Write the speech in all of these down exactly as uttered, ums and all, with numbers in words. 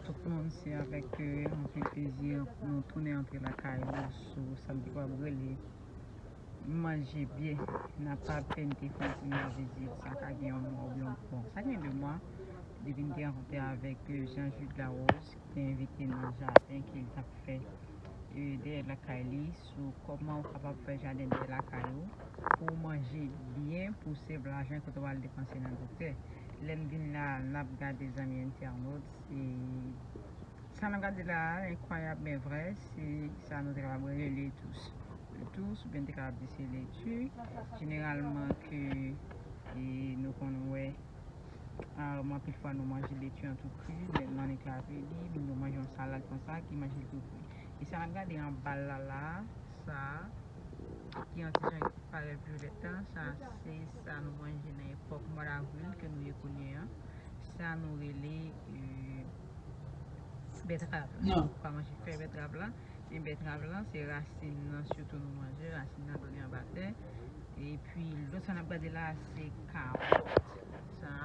Tout moun, se avèk, euh, anpil plezi nou tounen antre lakay nou sou sa n te kapab rele manje byen. N ap ap fè n te fè yon ti move vizit, sa ka gen yon mwa oubyen, bon, sa gen de mwa, depi n te rankontre avèk, euh, Jean Jude Larose, ki te envite n nan jaden ke l t ap fè, euh, dèyè lakay li, sou kòman ou kapab fè jaden dèyè lakay ou, pou w manje byen, pou w sèv lajan ke w ta pral depanse nan doktè. Lè n vin la, n ap gade, zanmi entènot, se sa n ap gade la a, enkwayab men vrè, se sa nou te kapab rele lettuce. Lettuce, oubyen n te kapab di se leti. Jeneralman ke, e, nou konn wè, a, anpil fwa nou manje leti an tou kri, lè n annik lave li, nou manje yon salad konsa ki manje l tou kri. E sa n ap gade anba l la, la, sa a, ki yon ti jan ki parèt vyolèt la, sa se sa nou manje nan epòk mwa davril ke nou ye kounye a. Sa nou rele, e, bètrav la. Non. Ou ka manje fèy bètrav la. Men bètrav la, se rasin nan sitou nou manje, rasin nan done anba tè. Epi, lòt sa n ap gade la, se kawòt. Sa,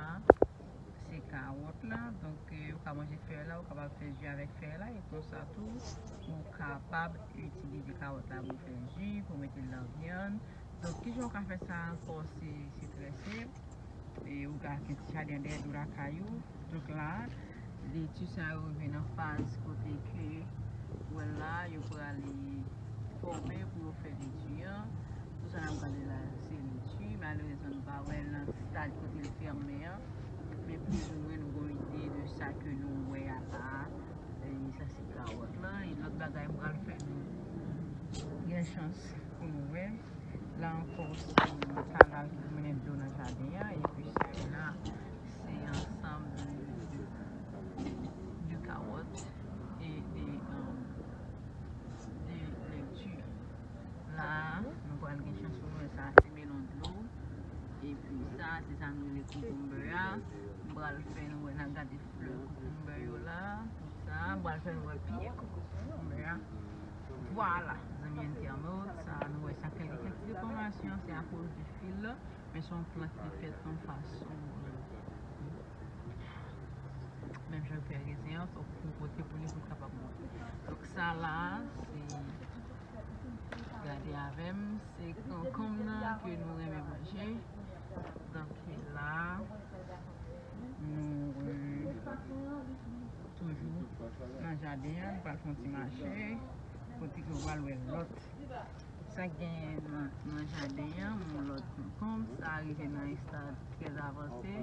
se kawòt la. Donk, e, ou ka manje fèy la, ou kapab fè ji avèk fèy la. E konsa tou, ou kapab itilize kawòt la pou fè ji, pou mete l nan vyann. Donk, kijan ou ka fè sa ankò? Se, se trè senp. E ou ka fè ti jaden dèyè do lakay ou. Donk la, leti sa yo rive nan faz kote ke, wè la, yo prale fòme pou yo fè leti an. Tout sa n ap gade la, se leti. Malerezman, nou pa wè l nan stad kote l fèmen an. Men plizoumwen, nou gen yon ide de sa ke nou wè a la. E sa se kawòt la. E lòt bagay, m pral fè nou gen chans pou nou wè. La ankò, se kanal ki mennen dlo nan jaden an, epi sa yo la, se ansanm de, de, de kawòt e de, um, de leti. La, nou pral gen chans pou nou wè sa, se melon dlo. Epi sa, se sa nou rele kokonbè a. M pral fè nou wè, n a gade flè kokonbè yo la. Sa, m pral fè nou wè pye kokonbè a. Vwala, zanmi entènot, sa, nou wè sa, kèk, kèk ti defòmasyon, se akoz di fil la, men se yon plant ki fèt yon fason, euh, menm jan fè rezen an, fòk ou pote pou li pou l kapab monte. Donk, sa la, se, gade avè m, se konkonm nan ke nou renmen manje. Donk, la, nou, euh, toujou nan jaden an, nou pral fè yon ti mache, kote ke w pral wè lòt. Sa k genyen nan, nan jaden an, yon lòt konkonm, sa rive nan estad trè avanse,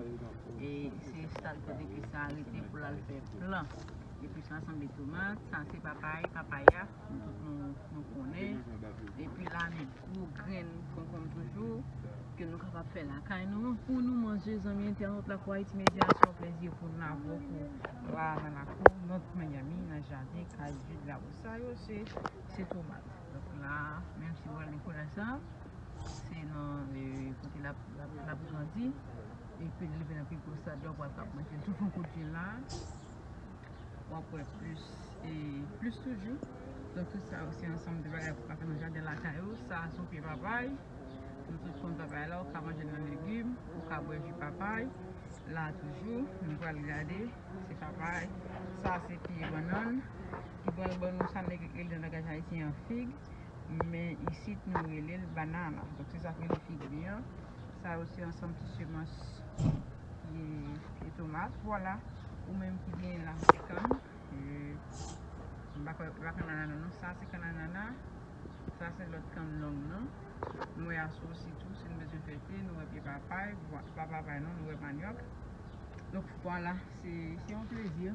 e se estad kote ke sa rete pou l al fè plan. Epi sa sanble tomat, sa se papay, papaya, nou tout nou, nou konnen. Epi la, men gwo grenn konkonm toujou, ke nou kapab fè lakay nou. Pou nou manje, zanmi entènot, Lakou Ayiti Medya, se yon plezi pou nou avè w pou la nan lakou North Miami, nan jaden kay Jude Larose. Sa yo, se, se tomat. Donk la, menm si w wè l nan koulè sa, se nan, e, kote l ap, l ap, l ap grandi. Epi l rive nan pi gwo stad la, w pral kab manje l tou fon kout je la. W ap wè plis e plis toujou. Donk, tout sa yo se ansanm de bagay pou w ka fè nan jaden lakay ou. Sa se yon pye papay. Nou tout konn papay la, ou ka manje l nan legim, ou ka bwè ji papay. La toujou, nou pral gade, se papay. Sa se pye bannann. Ki pral ban nou sa nèg rele nan langaj ayisyen an fig. Men isit, nou rele l banana. Donk, se sa k rele figi an. Sa yo se ansanm ti semans e, e tomat. Vwala. Ou menm ki genyen la, se kann. E, m pa kwè, pa kann anana, non. Sa, se kann anana. Sa, se lòt kann long nan. Nou wè asou osi tou, si nou bezwen fè te, nou wè pye papay, vwa-, pa papay, non, nou wè manyòk. Donk, vwala, se, se yon plezi.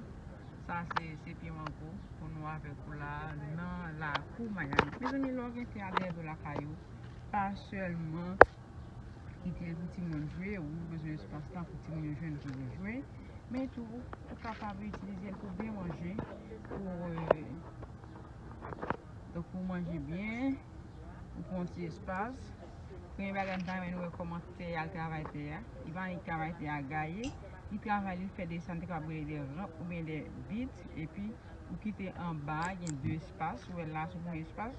Sa, se, se pye mango pou nou avèk ou la, nan lakou Miami. Mezanmi, lè w gen tè a dèyè do lakay ou, pa sèlman kite l pou timoun jwe, ou bezwen espas la pou timoun yo jwenn pou yo jwe, men tou, ou kapab itilize l pou byen manje, pou, euh, donk, pou manje byen, ou pran ti espas. Premye bagay, m ta renmen nou wè kòman tè a, l travay tè a. Li pa annik travay tè a gaye. Li travay, li fè de sa n te kapab rele de ranp oubyen de bit. Epi, ou kite anba a, gen de espas. Ou wè la, se yon espas.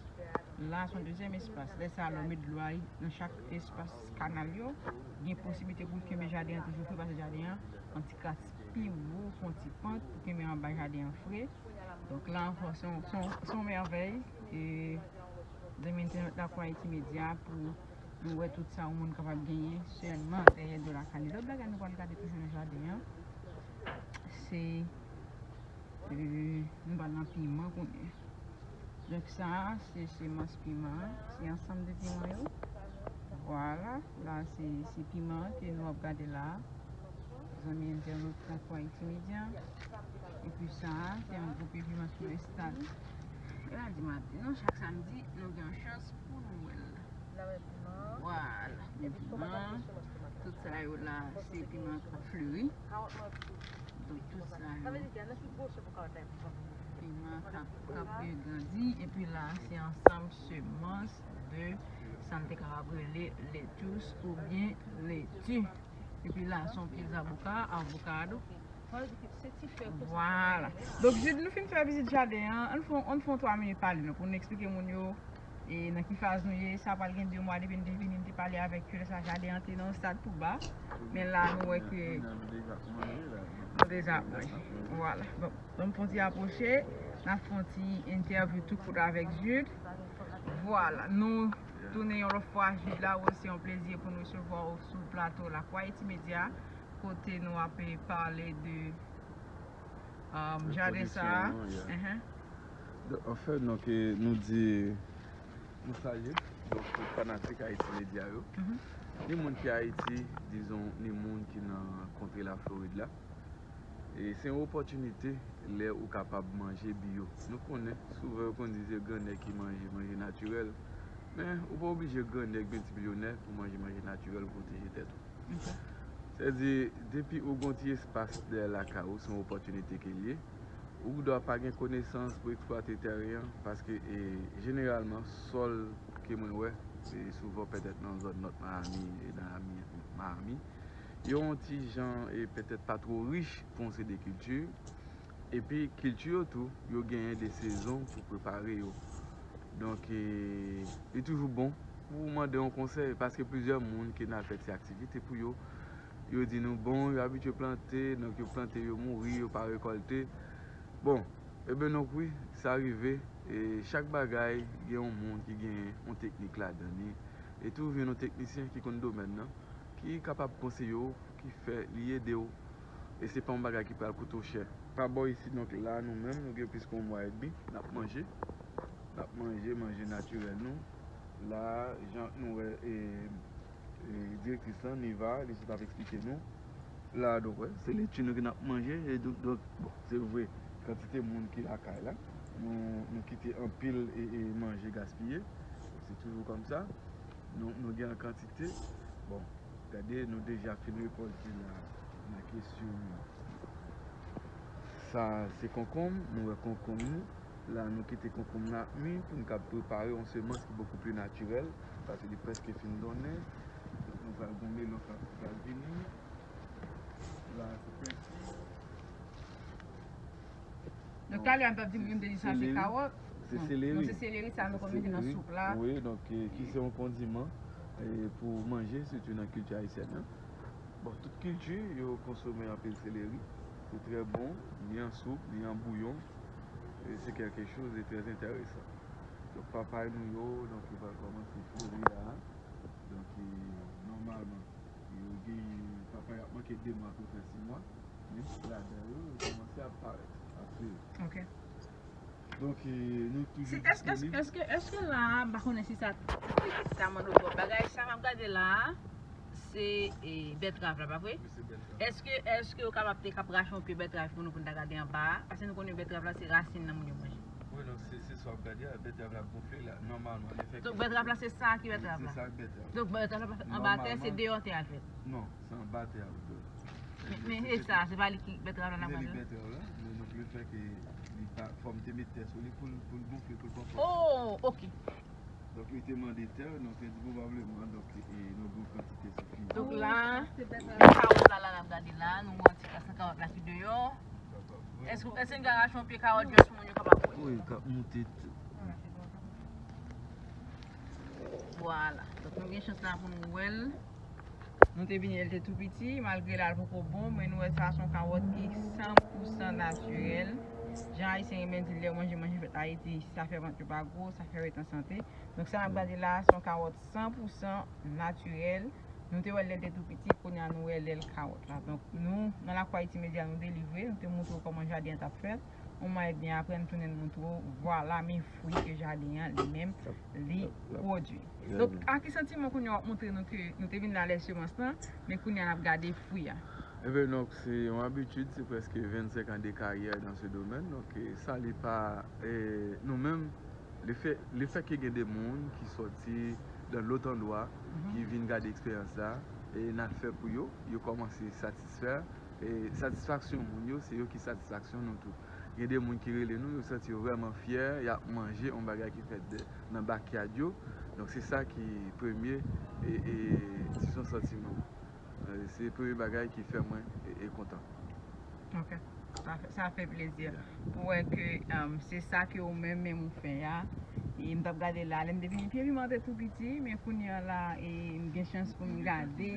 La, se yon dezyèm espas. Lè sa a, lè w met dlo a nan chak espas kanal yo, gen posiblite pou l kenbe jaden an toujou fre, paske jaden an, yon ti kras pi wo, fè yon ti pant pou kenbe anba jaden an fre. Donk la ankò, se yon, se yon, se yon mèvèy. E zanmi entènot Lakou Ayiti Medya pou nou wè tout sa yon moun kapab genyen sèlman dèyè do lakay li. Lòt bagay nou pral gade toujou nan jaden an, se, e, nou pral nan piman kounye a. Donk sa a, se semans piman an, se ansanm de piman yo. Vwala, la se, se piman an ke nou ap gade la a. Zanmi entènot Lakou Ayiti Medya. Epi sa a, se yon gwo pye piman ki reste la. E la di maten, non, chak samdi, nou gen yon chans pou nou wè l. Vwala, men piman, tout sa yo la, se piman k ap fleri. Donk, tout sa yo, piman k ap, k ap grandi. Epi la, se ansanm semans de sa n te kapab rele lettuce oubyen leti. Epi la, se yon pye zaboka, avokado. Vwala. Donk, Jude, nou fin fè vizit jaden an. Ann fè, ann fè yon twa minit pale, non, pou nou eksplike moun yo, e, nan ki faz nou ye. Sa pral gen de mwa depi n te vini, n te pale avèk yo. Lè sa, jaden an te nan yon stad tou ba. Men la, nou wè ke nou deja ap manje la. Nou deja ap manje. Vwala. Bon, donk, fè yon ti apwoche. N ap fè yon ti entèvyou tou kout avèk Jude. Vwala. Nou tounen yon lòt fwa, Jude Larose, se yon plezi pou nou resevwa w sou plato Lakou Ayiti Medya, kote nou ap pale de, um, jaden sa a. Pwodiksyon an, yeah. Anfèt, donk, e, nou di, nou salye, donk, tout fanatik Ayiti Medya yo. Ni moun ki Ayiti, dizon, ni moun ki nan kontre Laflorid la. E se yon opòtinite lè ou kapab manje byo. Nou konnen, souvan yo konn di se grannèg ki manje, manje natirèl. Men, ou pa oblije grannèg, byen ti milyonè pou manje, manje natirèl, pwoteje tèt ou. Sètadi, depi ou gen yon ti espas dèyè lakay ou, se yon opòtinite ke l ye. Ou dwa pa gen konesans pou eksplwate tèren an, paske, e, jeneralman, sòl ke mwen wè, e souvan petèt nan zòn Nòt Miami, e nan Miami, Miami, yo yon ti jan, e, petèt pa twò rich pou yon seri de kilti. Epi kilti yo tou, yo genyen de sezon pou prepare yo. Donk, e, li toujou bon pou w mande yon konsèy, paske plizyè moun ke n al fè ti aktivite pou yo, yo di nou, bon, yo abitye plante, donk yo plante, yo mouri, yo pa rekòlte. Bon, eben, donk wi, sa rive, e chak bagay gen yon moun ki genyen yon teknik ladan li, e tou vin yon teknisyen ki konn domèn nan, ki kapab konseye w, ki fè li ede w. E se pa yon bagay ki pral koute w chè. Pa bò isit, donk la, nou menm, nou gen plis ke yon mwa edmi, n ap manje. N ap manje, manje natirèl nou. La, jan nou wè, e, e, direktris lan, Niva, li sot ap eksplike nou. La, donk, wè, se leti nou ke n ap manje. E donk, donk, bon, se vre, kantite moun ki lakay la, nou, nou kite anpil, e, e, manje gaspiye. Se toujou kòmsa. Nou, nou gen an kantite. Bon, gade, nou deja fin rekòlte la, nan kesyon sa, se konkonm, nou wè konkonm nou. La, nou kite konkonm nan ap mi pou n kab prepare yon semans ki bokou pli natirèl, paske li prèske fin donnen. Donk, nou pral gen melon k ap, k ap vini. La, se pèsi. Donk, talè a, m t ap di moun, m te di sa se kawòt. Se seleri. Non, se seleri, sa nou konn mete nan soup la. Wi, donk, e, ki se yon kondiman, e, pou manje, sitou nan kilti ayisyèn nan. Bon, tout kilti, yo konsome anpil seleri. Se trè bon, ni an soup, ni an bouyon. E se kèlke choz de trè enteresan. Donk, papay nou yo, donk, yo pral kòmanse fleri la. Donk, e, nòmalman, yo gen papay ap manke de mwa pou fè sis mwa. Men, ladan yo, yo kòmanse ap parèt, ap fleri. Ok. Donk, e, nou toujou disponib. Èske, èske, èske la, m pa konnen si sa, si sa mande w twòp bagay, sa m ap gade la, se, e, bètrav la, pa vre? Wi, se bètrav. Èske, èske w kapab te kap rache yon pye bètrav pou nou, pou n ta gade anba a? Paske nou konnen bètrav la, se rasin nan moun yo manje. Wi, non, se, se sa w ap gade a, bètrav la ap gonfle la, nòmalman, li fè. Donk, bètrav la, se sa ki bètrav la? Wi, se sa k bètrav. Donk, bètrav la, anba tè, se deyò tè a l fèt? Non, se anba tè a l fèt. Men, men e sa, se pa li ki bètrav la n ap manje? Se li bètrav la, men donk, le fè ke li pa, fò m te met tè sou li pou l, pou l gonfle, pou l konfòm. Oh, ok. Donk, li te mande tè, donk, li di pwobableman, donk, e, nou gen yon kantite sifiyan. Donk, la, se kawòt la, la, n ap gade la, nou wè yon ti kras nan kawòt la ki deyò. Èske, èske n ka rache yon pye kawòt, jis moun yo kapab wè? Wi, k ap moute tou. Vwala. Donk, nou gen chans la pou nou wè l. Nou te vini lè l te tou piti, malgre la l poko bon, men nou wè sa se yon kawòt ki san pou san natirèl. Jan Ayisyen renmen di, lè w manje, manje fèt Ayiti, sa fè vant yo pa gwo, sa fè yo ret an sante. Donk, sa n ap gade la, se yon kawòt san pou san natirèl. Nou te wè l lè l te tou piti, kounye a nou wè lè l kawòt la. Donk, nou, nan Lakou Ayiti Medya, nou delivre, nou te montre w kòman jaden an t ap fèt. Yon mwa edmi apre, n tounen n montre w, vwala, men fwi ke jaden an li menm, li pwodui. Donk, a ki santiman kounye a w ap montre nou ke nou te vin la lè semans lan, men kounye a n ap gade fwi a? Eben, donk, se yon abitid, se prèske vennsenk an de karyè dans ce domaine. Donk, e, sa li pa, e, nou menm, le fè, le fè ke gen de moun ki sòti dans lòt andwa, ki vin gade eksperyans la, e n ap fè pou yo, yo kòmanse satisfè, e satisfaksyon moun yo, se yo ki satisfaksyon nou tou. Gen de moun ki rele nou, yo santi yo vrèman fyè, y ap manje yon bagay ki fèt de, nan backyard yo. Donk, se sa ki premye, e, e, dizon, santiman. E, se premye bagay ki fè mwen, e, e kontan. Ok. Sa fè, sa fè plezi pou wè ke, um, se sa ke ou menm, menm ou fè a. E m t ap gade la, lè m te vini, pye piman te tou piti, men kounye a la, e m gen chans pou m gade.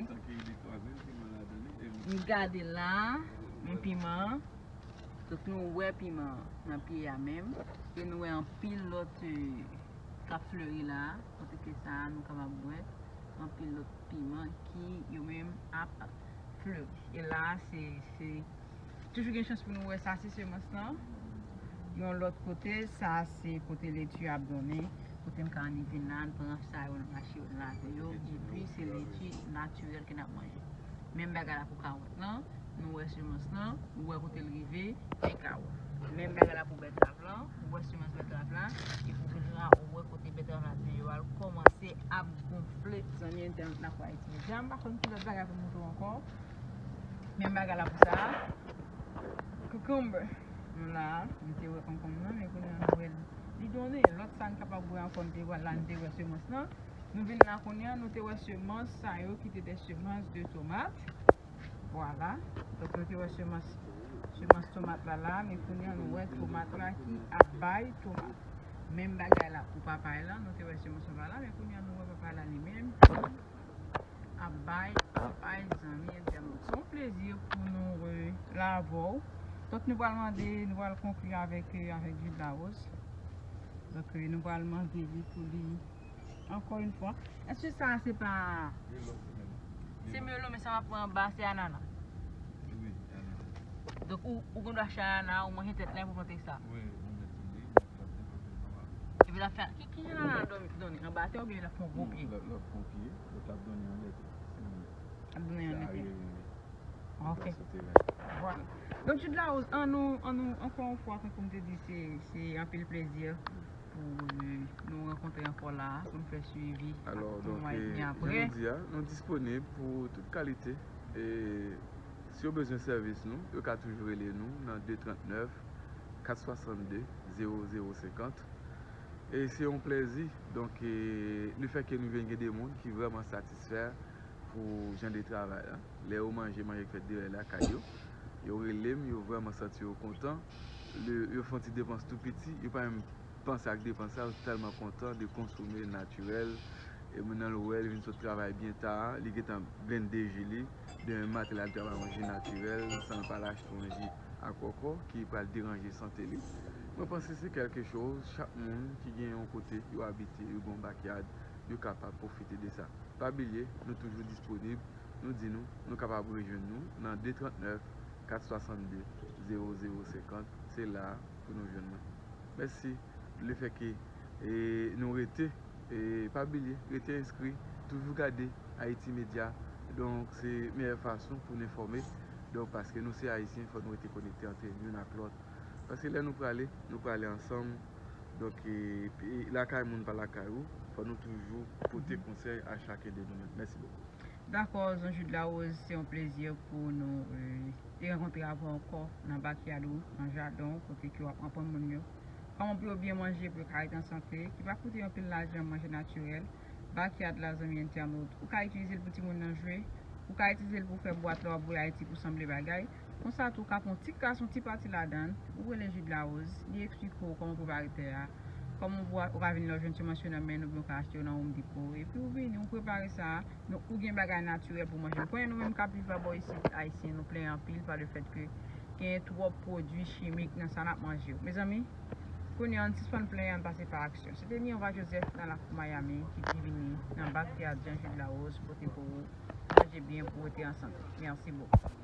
M gade la, men piman. Donk, nou wè piman nan pye a menm. E nou wè anpil lòt, e, k ap fleri la. Kote ke sa a, nou kapab wè anpil lòt piman ki yo menm ap fleri. E la, se, se toujou gen chans pou nou wè sa, se semans lan. Yon lòt kote, sa se kote leti ap donnen. Kote m ka annik vin la, n pran sa yo, n mache yo, n lave yo. Epi se leti natirèl ke n ap manje. Menm bagay la pou kawòt lan, nou wè semans lan, ou wè kote l rive, e kawòt. Menm bagay la pou bètrav lan, ou wè semans bètrav la, epi kounye a, ou wè kote bètrav la te yo al kòmanse ap gonfle. Zanmi entènot Lakou Ayiti Medya, m pa konn ki lòt bagay pou m montre w ankò. Menm bagay la pou sa a. Cucumber. Nou la, nou te wè konkonm nan, men kounye a nou wè li donnen. Lòt sa n kapab wè ankò, n te wè la, n te wè semans lan. Nou vin la kounye a, nou te wè semans sa yo ki te de semans de tomat. Vwala. Donk, nou te wè semans, semans tomat la la, men kounye a nou wè tomat la ki ap bay tomat. Menm bagay la pou papay lan, nou te wè semans papay la, men kounye a nou wè papay la li menm ki ap bay papay, zanmi entènot. Se yon plezi pou nou, e, la avè w. Donk, nou pral mande, nou pral konkli avèk, e, avèk Jude Larose. Donk, e, nou pral mande li pou li, ankò yon fwa. Èske sa a se pa... Melon, se melon. Se melon, men sa m ap pran anba, se anana. Wi, anana. Donk, ou, ou gen dwa achte anana, ou manje tèt la, epi ou plante sa. Wi, ou mèt tonbe, mèt plante, plante anba. Epi l ap fè, ki, ki jan anana donnen, anba tè oubyen l ap fè yon gwo pye? Non, l ap, l ap fè yon pye, l ap donnen anlè tè. Se anlè. L ap donnen anlè tè. Wi, wi, wi. Ok. Vwala. Donk, Jude Larose, an nou, an nou, ankò yon fwa, tankou m te di, se, se anpil plezi pou, e, nou rankontre ankò la, pou n fè swivi ak tout moman etni apre. Alò, donk, e, jan nou di a, nou disponib pou tout kalite. E si yo bezwen sèvis nou, yo ka toujou rele nou nan de trant nèf, kat swasannde, zewo zewo senkant. E se yon plezi. Donk, e, lefètke nou vin gen de moun ki vrèman satisfè pou jan de travay la. Lè yo manje, manje k fèt dirèk lakay yo, yo rele m, yo vrèman santi yo kontan. Lè yo fè yon ti depans tou piti, yo pa menm panse ak depans sa, yo tèlman kontan de konsome natirèl. E moun nan l wè, li vin sot travay byen ta, li gentan blende ji li, demen maten l al travay yon ji natirèl, san l pa al achte yon ji a kòkò ki pral deranje sante li. Mwen panse se kèlke choz, chak moun ki gen yon kote yo abite, yo gen yon backyard, yo kapab pwofite de sa. Pa bliye, nou toujou disponib, nou di nou, nou kapab rejwenn nou nan de trant nèf, kat swasannde, zewo zewo senkant, se la pou nou jwenn mwen. Mèsi lefètke, e, nou rete, e, pa bliye, rete enskri, toujou gade Ayiti Medya. Donk, se meyè fason pou n enfòme. Donk, paske nou se Ayisyen, fò nou rete konekte antre youn ak lòt. Paske lè nou prale, nou prale ansanm. Donk, e, e, lakay moun pa lakay ou, fò nou toujou pote konsèy a chaken de nou menm. Mèsi bokou. Dakò, Jean Jude Larose, se yon plezi pou nou, e, te rankontre avè w ankò nan backyard ou, nan jaden w, kote ke w ap aprann moun yo kòman pou yo byen manje, pou yo ka rete an sante, ki pa koute yo anpil lajan, manje natirèl. Backyard la, zanmi entènot, ou ka itilize l pou timoun nan jwe, ou ka itilize l pou fè bwat lè w ap voye Ayiti pou sanble bagay. Konsa tou, ou ka pran yon ti kras, yon ti pati ladan l, ou rele Jude Larose, li eksplike w kòman prepare tè a, Kòm ou, ou ka vin la, ou jwenn ti mansyon nan men nou, oubyen ou ka achte yo nan Home Depot. Epi ou vini, ou prepare sa, nou, ou gen bagay natirèl pou manje. Konnen nou menm k ap viv bò isit, Ayisyen, nou plenyen anpil pa le fèt ke gen twòp pwodui chimik nan sa n ap manje yo. Mezanmi, kounye a, ann sispann plenyen, ann pase pa aksyon. Se te Mirva Joseph nan lakou Miami ki, ki vini nan Backyard Jean Jude Larose pote pou ou manje byen pou rete an sante. Mèsi bokou.